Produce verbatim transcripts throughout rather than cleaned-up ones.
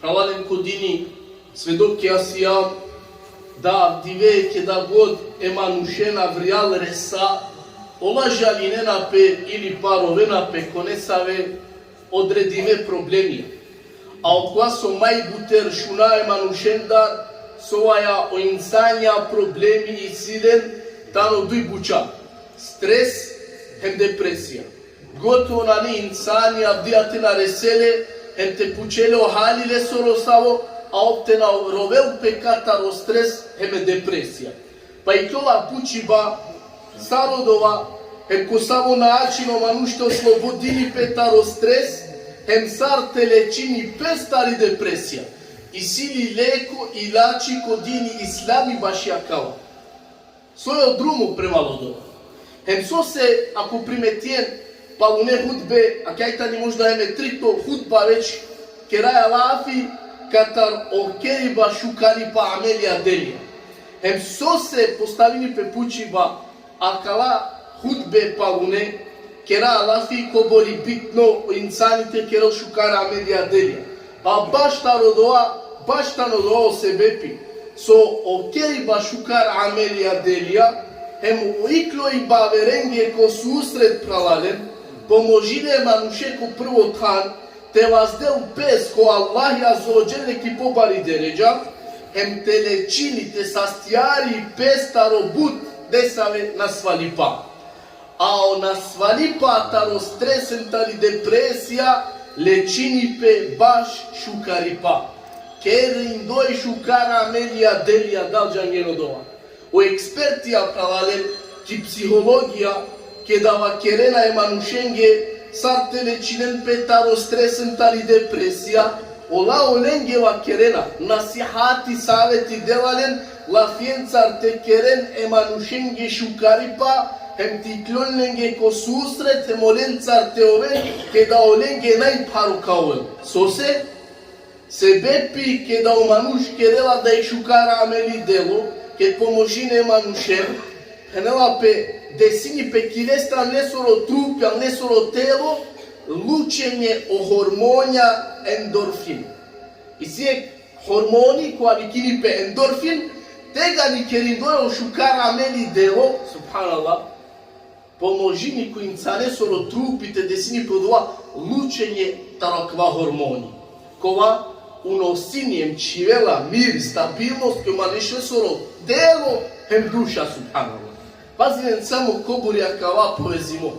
Phralalen ko dini, svedokia sijam da avdive keda god e manušen avrijal resa, ola žalinena pe ili parovena pe ko nesave odredime problemija. A okova so majbuter šuna e manušendar, sovaja o insanja problemi isi len tano duj buča: stres hem depresija. Gotovo nane insani avdive te na resel le hem te pučel le o hali lesoro savo, a ov te na rovel pe katar o stres hem e depresija. Pa iklola pučiba sar odova, hem ko savo način o manuš te oslobodini pe taro stres, hem sar te lečini pes tari depresija. Isi li leko, ilači ko dini islami baši akava? Soj o drumo prema odova? Hem sose, ako primetien, palune hutbe, a kaj tani možda hem e trito hutba već, keraja lafi katar o keriba šukaripa amelija, delija. Hem sose postavini pe pučiba, akala hutbe palune keraja lafi kobor i bitno o insani te kerel šukar amelija, delija. Pa baš taro odova, baš tano odova o sebepi so o keriba šukar amelija, delija, hem o ikljoiba averenge ko susret, phralalen, pomožini e manuše ko prvo than te vazdel pes ko Allahi Azze ve Dželle ki pobari deredža, hem te lečini, te sastjari pes taro but nesave nasvalipa. A o nasvalipa taro stres hem tari depresija lečini pe baš šukaripa, kerindoj šukar amelija, delija. Dal džangjen odova? O ekspertija, phralalen, ki psihologija, keda vakerena e manušenge sar te lečinen pe taro stres hem tari depresija, ola olenge vakerena, nasihati, saveti dela len, lafiencar te keren e manušenge šukaripa, hem te ikljon lenge ko susret, hem olencar te oven keda olenge najpharo ka ovel. Sose? Sebepi keda o manuš kerela dajekh šukar ameli, delo, ked pomožini e manušen, phenela pe, desini pe ki lestar, lesoro trupi, lesoro telo, lučenje o hormonja endorfin. Isi jekh hormoni kova vikini pe endorfin, tegani kerindoj o šukar ameli, delo, subhanallah, pomožini ko insanesoro trupi te desini pe odova lučenje taro akava hormoni, kova unosini hem čhivela mir, stabilnost ko manušesoro telo hem duša, subhanallah. Pazinen samo kobor i akava povezimo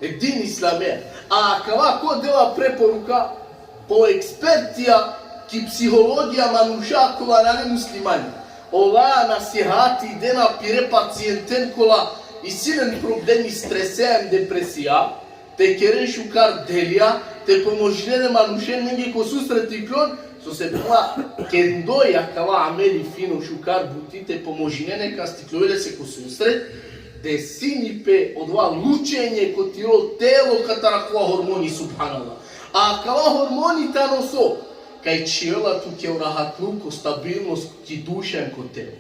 e din islame. A akava ko dela preporuka? Po ekspertija ki psihologija, manuša kola nane muslimanja. Ola nasihati dena pire pacienten kola isi len problemi strese hem depresija, te keren šukar delija, te pomožinen e manušen lenge ko susret te ikljon, sose pala kerindoj akava ameli fino, šukar buti, te pomožinen e kas te ikljovel lese ko susret, desini pe odova lučenje ko tiro telo katar akava hormoni, subhanallah. A akava hormoni tano so? Kaj čhivela tuke o rahatluko, stabilnost ki duša hem ko telo.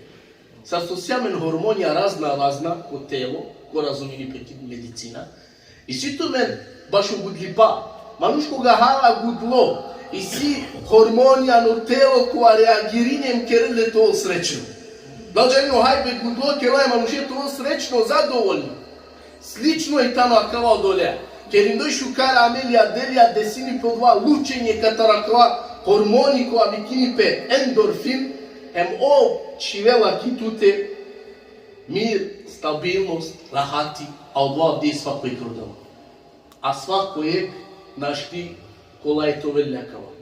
Sar so si amen hormonja razna razna ko telo, ko razumini pe ki medicina, isi tumen bašo gudlipa. Manuš koga hala gudlo, isi hormonja ano telo kova reagirini hem kerel le te ovel srećno. Dal džanen, o hajbe, gudlo kerela e manuše te ovel srećno, zadovoljno. Slično i tano akava odoleja. Kerindoj šukar amelija, delija, desini pe odova lučenje katar akava hormoni kova vikini pe endorfin, hem ov čhivela ki tute mir, stabilnost, rahati, a odova avdive svako iklo dela. A svako jekh našti kolaj te ovel le akava.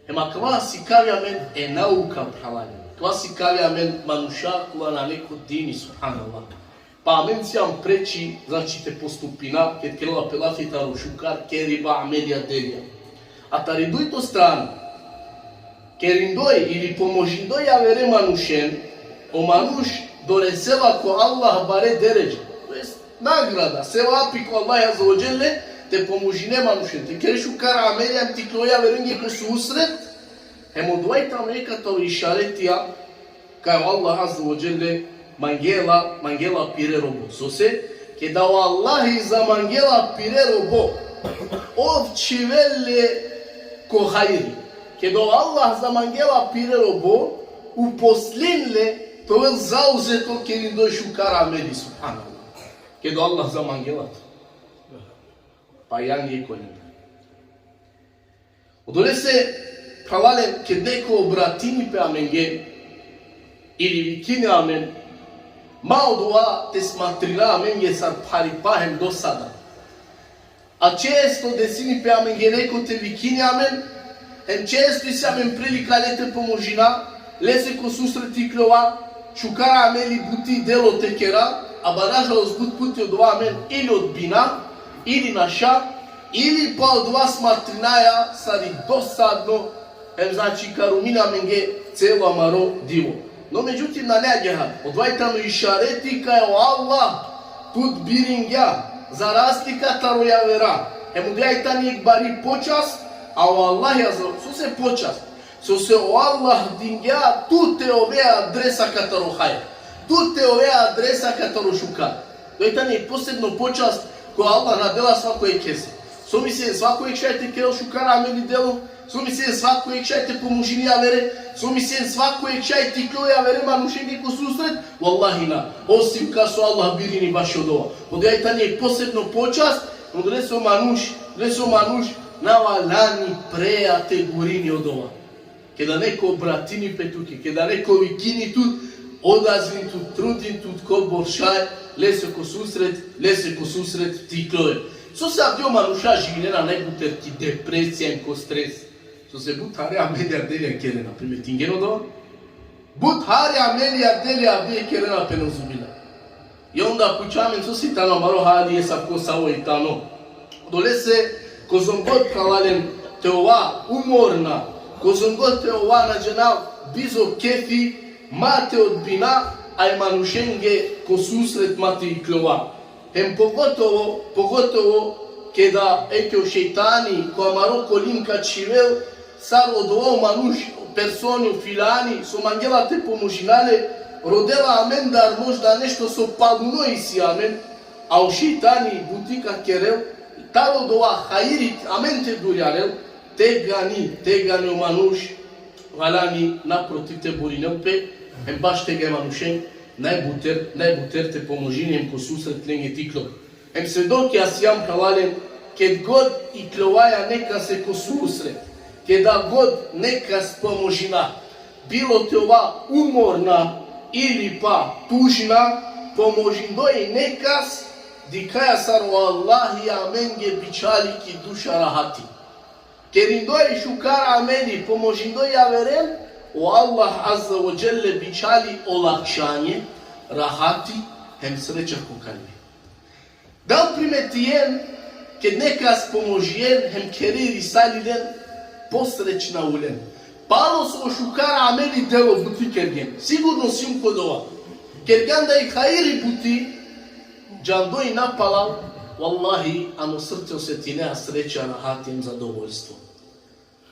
Hem akava sikavi amen e nauka, phralalen. Akava sikavi amen manuša kola nane ko dini, subhanallah. Pa amen sijam preči, znači, te postupina, ked kerela pe lafi taro šukar keriba amelija, delija. A tari dujto strana, kerindoj ili pomožindoj javere manušen, o manuš doresela ko Allah bare deredža, to jest nagrada, sevapi ko Allah Azze ve Dželle, te pomožine manušen, te kere šukar amelija, te ikljon javerenge ko susret, hem odova i tano jekh taro išaretija kaj o Allah Azze ve Dželle mangela, mangela pire robo. Sose? Keda o Allahi zamangela pire robo, ov čhivel le ko hajri. Keda o Allah zamangela pire robo, uposlini le te ovel zauzeto kerindoj šukar ameli, subhanallah. Keda o Allah zamangela tu. Pa jan jekh olendan. Odolese, phralalen, ked neko obratini pe amenge, ili vikini amen, ma odova te smatrina amenge sar pharipa hem dosada. A često desini pe amenge neko te vikini amen, hem često isi amen prilika le te pomožina, lese ko susret te ikljova, šukar ameli, buti, delo te kera, a nažalost but puti odova amen ili odbina, ili naša, ili pa odova smatrinaja sar i dosadno, hem, znači, ka rumini amenge celo amaro divo. No, međutim, nane agjaar, odova i tano išareti kaj o Allah tut biringja, za razlika taro javera. Hem odova i tani jekh bari počast, a o Allah, ja, sose počast? Sose o Allah dingja tut te ove adresa kataro hajr, tut te ove adresa kataro šukar. Odova i tani posebno počast koj Allah na dela svako jekhese. So mislen, svako jekh šaj te kerel šukar ameli, delo? So mislen, svako jekh šaj te pomožini javere? So mislen, svako jekh šaj te ikljol javere manušenge ko susret? Vallahi na. Osim kas o Allah birini bašo odova. Odova i tani posebno počast, odolese o manuš, odolese o manuš na valjani prea te gurini odova. Keda neko obratini pe tuke, keda neko vikini tut, odazvin tut, trudin tut kobor šaj, lese ko susret, lese ko susret te iklove. Sose avdive o manuša živinena najbuter ki depresija hem ko stres? Sose but hari amelija, delija kerena, primetingen odova? But hari amelija, delija avdive kerena pe, neuzubillah. I onda puča amen, sose i tano amaro hali, esavko savo i tano. Odolese, kozom god, phralalen, te ova umorna, kozom god te ova, na džanav, bizo kefi, ma te odbina, a e manušenge ko susret ma te ikljova. Hem pogotovo, pogotovo keda eke o šejtani ko amaro kolin ka čhivel, sar odova o manuš, o personi, o filani, so mangela te pomožina le, rodela amendar možda nešto so paluno isi amen, a o šejtani buti ka kerel, taro odova hajri amen te durjarel, tegani, tegani o manuš valjani naprotiv te borinel pe, hem baš tegani e manušen najbuter, najbuter te pomožini hem ko susret lenge te ikljol. Hem svedokija sijam, phralalen, ked god iklovaja nekase ko susret, keda god nekas pomožina, bilo te ova umorna ili pa tužna, pomožindoj nekas, dikhaja sar o Allahi amenge bičhali ki duša rahati. Kerindoj šukar ameli, pomožindoj javeren, o Allah Azze ve Dželle bičhali olakšanje, rahati, hem sreća ko kalbi. Dal primetijen, ked nekas pomožijen, hem keri risali len, posrećna ulen? Palo so o šukar ameli, delo buti kergjen. Sigurno sijum ko odova. Kergjan da i hajri buti, džandoj napalal, vallahi, ano srce osetinea sreća, rahati hem zadovoljstvo.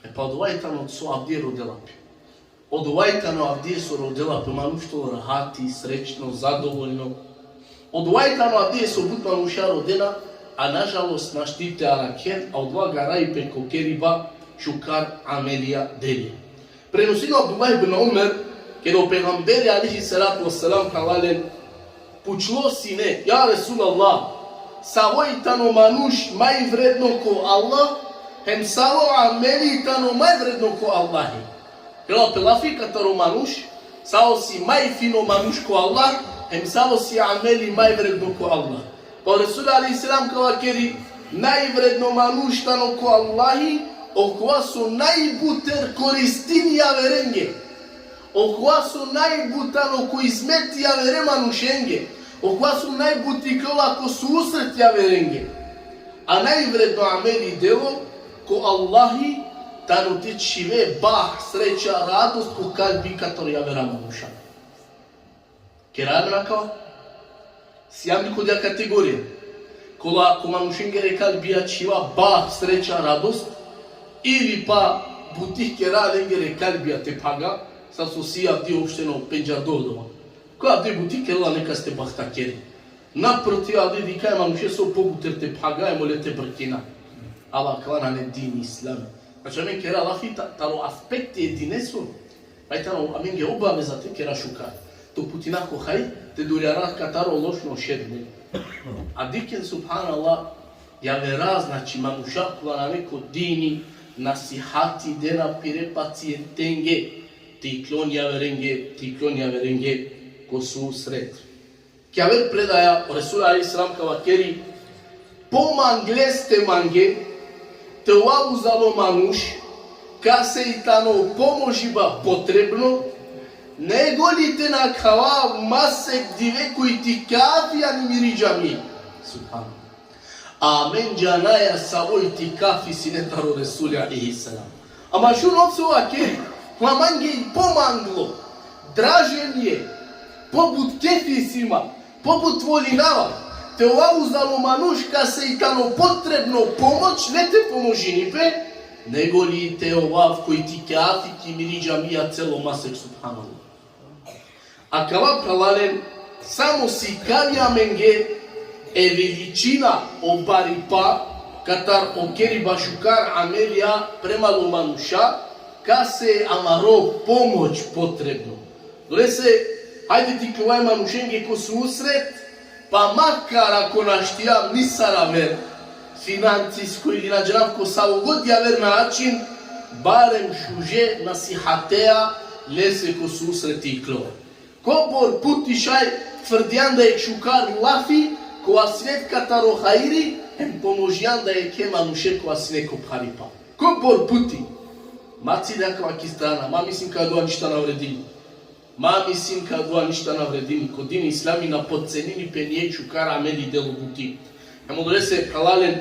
E pa odova i tano so avdive rodela pe. Odova i tano avdive so rodela pe, manuš te ovel rahati, srećno, zadovoljno. Odova i tano avdive so but manuša rodena, a nažalost našti te arakhen, a odova garaji pe ko keriba šukar amelija, delija. Prenosini o Abdullah ibn Umer, keda o pejgamberi alejhi salatu vesselam, phralalen, pučlo sine: Ja Resulallah, savo i tano manuš maj vredno ko Allah, hem savo ameli i tano maj vredno ko Allahi? Kerela pe lafi kataro manuš, savo si maj fino manuš ko Allah, hem savo si ameli maj vredno ko Allah. Pa o Resul alejhi selam ka vakeri: Najvredno manuš tano ko Allahi okova so najbuter koristini javerenge. Okova so najbut tano ko izmeti javere manušenge. Okova so najbut iklola ko susret javerenge. A najvredno ameli, delo, ko Allahi tano te čhive bah, sreća, radost ko kalbi kataro javera manuša. Kera amen akava? Sijam li ko odija kategorija? Kola ko manušengere kalbija čhiva bah, sreća, radost, ili pa buti kera lengere kalbija te phaga, sar so si avdive uopšteno pendžardo odova. Ko avdive buti kerela nekas te bahtakeri. Naprotiv, avdive dikhaja manuše so pobuter te phaga hem ole te brkina. Ava akava nane din, Islam. Znači, amen kera lafi ta-, taro aspekti e dineso, pa i tano amenge obaveza te kera šukar. Te uputina ko hajr, te durjara kataro lošno šer, ne. A dikhen, subhanallah, javera, znači, manuša kola nane ko dini, nasihati dena pire pacientenge, te iklon javerenge, te iklon javerenge ko susret. Ki aver predaja, o Resul alejhi selam ka vakeri: pomangleste mange te ova uzalo manuš kase i tano pomožiba potrebno, nego li te nakhava masek dive ko itikafi ani miri džamije. Subhanallah. Amen džanaja savo itikafi sine taro Resuli alejhi selam. Ama šun ov so vakeri, ko mange i pomanglo, draže mi je, pobut kefi si ma, pobut volinava te ova uzalo manuš kase i tano potrebno pomoć, ne te pomožini pe, nego li te ovav ko itikafi ki miri džamija celo masek, subhanallah. Akava, phralalen, samo sikavi amenge e veličina, o baripa katar o keriba šukar amelija prema lo manuša kase amaro pomoć potrebno. Dolese, hajde te iklovav e manušenge ko susret, pa makar ako našti amen nisar aver finansisko ili na džanav ko savo god javer način, barem šuže nasihatea lese ko susret te iklovav. Kobor puti šaj tvrdijan da jekh šukar lafi, kova sine kataro hajri, hem pomožijan da jekhe manuše kova sine ko pharipa. Kobor puti. Ma cide akava ki strana, ma mislin kaj odova ništa na vredini. Ma mislin kaj odova ništa na vredini. Ko dini islami na potcenini pe nijekh šukar ameli, delo, buti. Hem odolese, phralalen,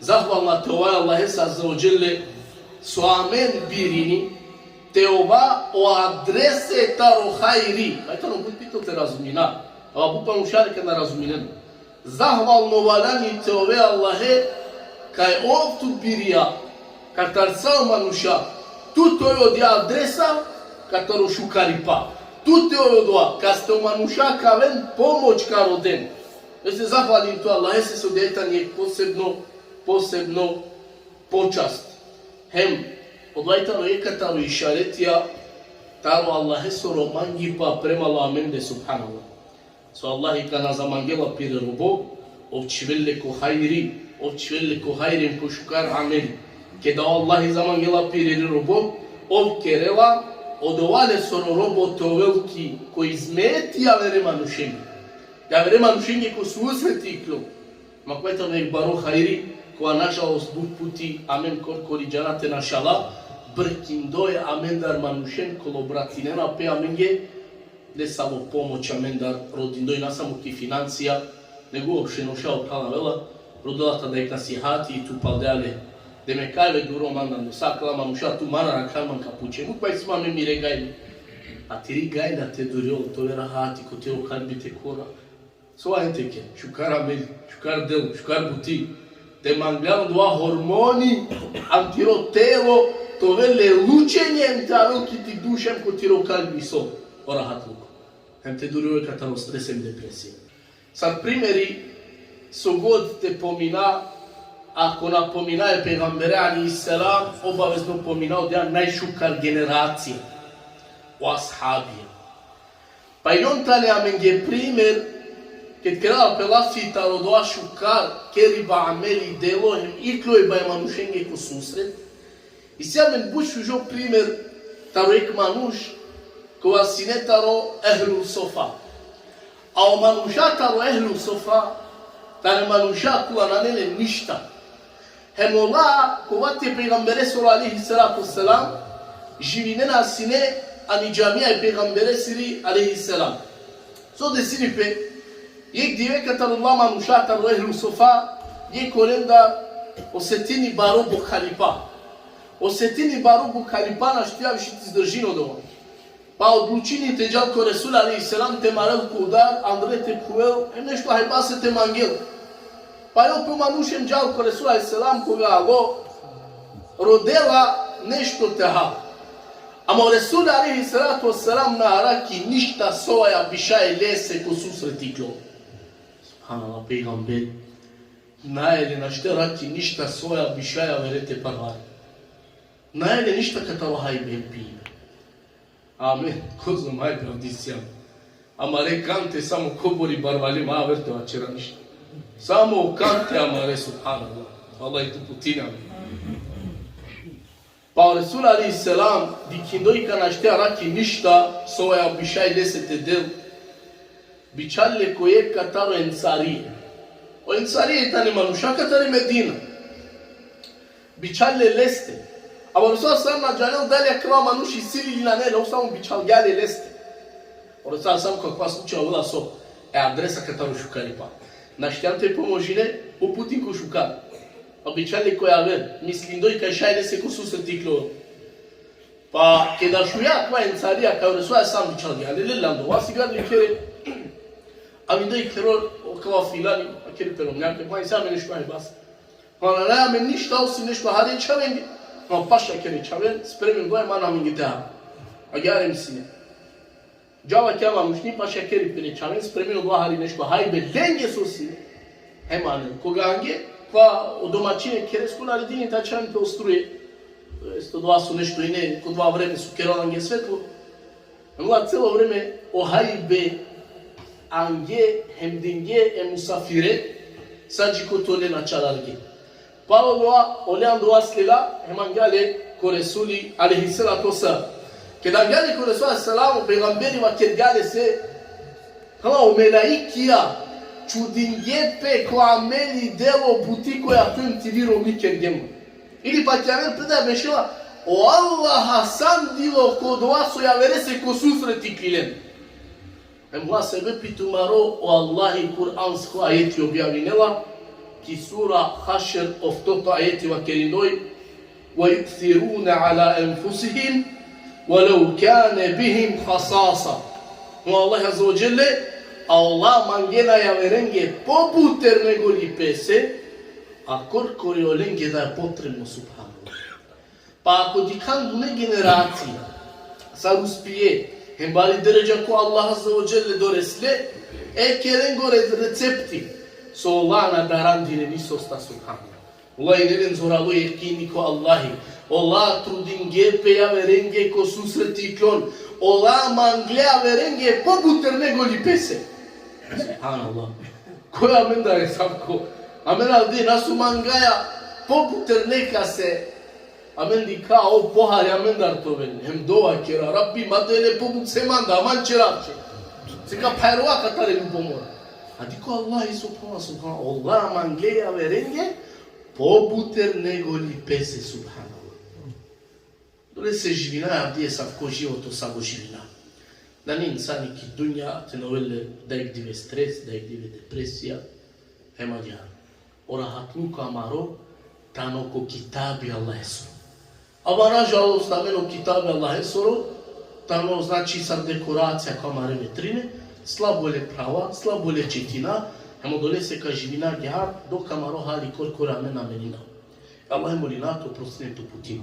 zahvalna te ova e Allahese azze ve dželle so amen birini te ova o adrese taro hajri. Pa i tano but bitno te razumina. Ama but manuša ka na razuminen. Zahvalno valjani te ove Allahe kaj ov tut birija katar sa o manuša, tut te ove odija adresa kataro šukaripa, tut te ove odova kaste o manuša ka aven pomoć ka roden. Jeste zahvalni tu Allahese so odija tani jekh posebno, posebno počast. Hem odova i tano jekh kataro išaretija taro Allahesoro mangipa prema lo amende, subhanallah. So Allahi kana zamangela pire robo, ov čhivel le ko hajri, ov čhivel le ko hajri hem ko šukar ameli. Keda o Allahi zamangela pire robo, ov kerela odova lesoro robo te ovel ki, ko izmeti javere manušenge. Javere manušenge ko susret te iklol. Ma kova i tano jekh baro hajri, kova nažalost but puti amen korkori džana te našala, brkindoja amendar manušen kola obratinena pe amenge, le samo pomoć amendar rodindoj, na samo ki financija, nego uopšte noša o phalavela, rodela ta da jekh nasihati i tu paldea le. Demek kaj le duro mandar, sa kala manuša tu mana rakhan man ka pučen, muk pa isi ma me mire gajle. A tiri gajla te durjol, te ove rahati, ko tiro kalbi te kora. So aen te ke, šukar amel, šukar del, šukar buti. Te mangljan dova hormoni, an tiro telo, te ovel le lučenje, em te avel ki ti duša, em ko tiro kalbi so, o rahatluko. Em te durjol kataro stres em depresija. Sar primeri, so god te pomina, ako na pomina e pejgambere alejhi selam, obavezno pomina odija najšukar generacija, o ashabija. Pa i on tane amenge primer, ked kerela pe lafi taro dova šukar keriba ameli, delo, hem iklojba e manušenge ko susret. Isi amen but šužo primer taro jekh manuš kova sine taro ehlu sofa. A o manuša taro ehlu sofa tane manuša kola nane len ništa. Hem ola ko vakti e pejgamberesoro alejhi salatu ve selam živinena sine ani džamija e pejgamberesiri alejhi selam. So desini pe, jekh dive katar ola manuša taro ehlu sofa, jekh olendar osetini baro bokhalipa. Osetini baro bokhalipa, našti više te izdržini odova. Pa odlučini te džal ko Resul alejhi selam te marel ko udar, andre te khuvel, e nešto hajbase te mangel. Pa jekh o manuš em džal ko Resul alejhi selam, koga alo, rodela nešto te hal. Ama o Resul alejhi salatu ve selam na arakhi ništa soja bi šaj lese ko susret te iklol. Subhanallah, pejgamber. Nae le, našti arakhi ništa soja bi šaj avere te parvari. Nae le ništa kataro hajbe hem pijbe. Amen, kozom hajbe avdisijam. Amare kante samo kobor i barvale, ma aver te vaćera ništa. Samo kante amare, subhanallah. Allah i tu putina. Pa o Resul alejhi selam dikhindoj ka našti arakhi ništa so ja bi šaj lese te del. Bičhal le ko jekh kataro ensarije. O ensarije tane manuša katari Medina. Bičhal le leste. Ama o Resul sam na džanel dali akava manuš isi li ili nane, o samo bičhalgja le leste. O Resul sam ko akava slučaj ovela so, e adresa kataro šukaripa. Našti te pomožine, uputin ko šukar. Pa bičhal le ko javer, mislindoj kaj šaj lese ko susret iklol. Pa keda šuja akava ensarija kaj o Resul sam bičhalgja le, le lando, vasi gad le khere, a vindoj khere, o kava filani, a khere pe romnjake, ma isi amen nešto hajbe. Ma nane amen ništa osim nešto hari čhavenge. Ma paša khere čhaven, spremin dova, ma nane amenge te hari. Agjaar hem sine. Džala ki manušni, paša khere pere čhaven, spremin dova, hari nešto hajbe lenge so sine. Hem anen. Koga ange, pa o domaćini kereskoro naredini te ačhaven pe o struje. To jest odova so nešto ine, ko dova vreme so kerela ange svetlo. Hem ola celo vreme o hajbe ange hem denge e musafire, sa dži kote ole na čararge. Palo dova, ole andova slela, hem angja le ko Resuli alejhi salatu ve selam. Keda angja le ko Resuli alejhi selam, o pejgamberi vakergja lese, hala, o melaikija čudinge pe ko ameli, delo, buti koja tumen ti vi romni kergje ma. Ili pak javer predaja bešela, o Allah asandilo ko dova so javerese ko susret iklilen. Hem ola sebepi tumaro o Allahi kuransko ajeti objavinela, ki sura Hašr, oftoto ajeti vakerindoj: وَيُؤْثِرُونَ عَلَى أَنْفُسِهِمْ وَلَوْ كَانَ بِهِمْ خَصَاصَةٌ. O Allah azze ve dželle, ola mangena javerenge pobuter nego li pese, a korkori olenge da potrebno, subhanallah. Pa ako dikhan dune generacija sar uspije, hem bari deredža ko Allah azze ve dželle doresle, e kerengoro recepti, so ola na darandine nisosta, subhanallah. Ola ine len zoralo jekini ko Allahi. Ola trudinge pe javerenge ko susret iklon. Ola mangle javerenge pobuter nego li pese. Subhanallah. Koj amendar esavko? Amen avdive na so mangaja pobuter nekase. Amen dikha o pohari amendar te ovel. Hem dova kera: Rabbi, ma de le pobut se mande, aman ćerapće. Se ka phajerova katare ljubomora. A dikh o Allahi, subhanallah, subhanallah. Ola mangle javerenge pobuter nego li pese, subhanallah. Dolese živina avdive esavko životo savo živina. Nane insani ki dunja te na ovel le dajekh dive stres, dajekh dive depresija, hem agjaar. O rahatluko amaro tano ko kitabi Allahesoro. Ama nažalost, amen o kitabi Allahesoro tano, znači, sar dekoracija ko amare vetrine, slabo le prava, slabo le čitina, hem odolese ka živina agjaar, dok amaro hali korkori amen na menina. Allah molina te oprostini, te uputin.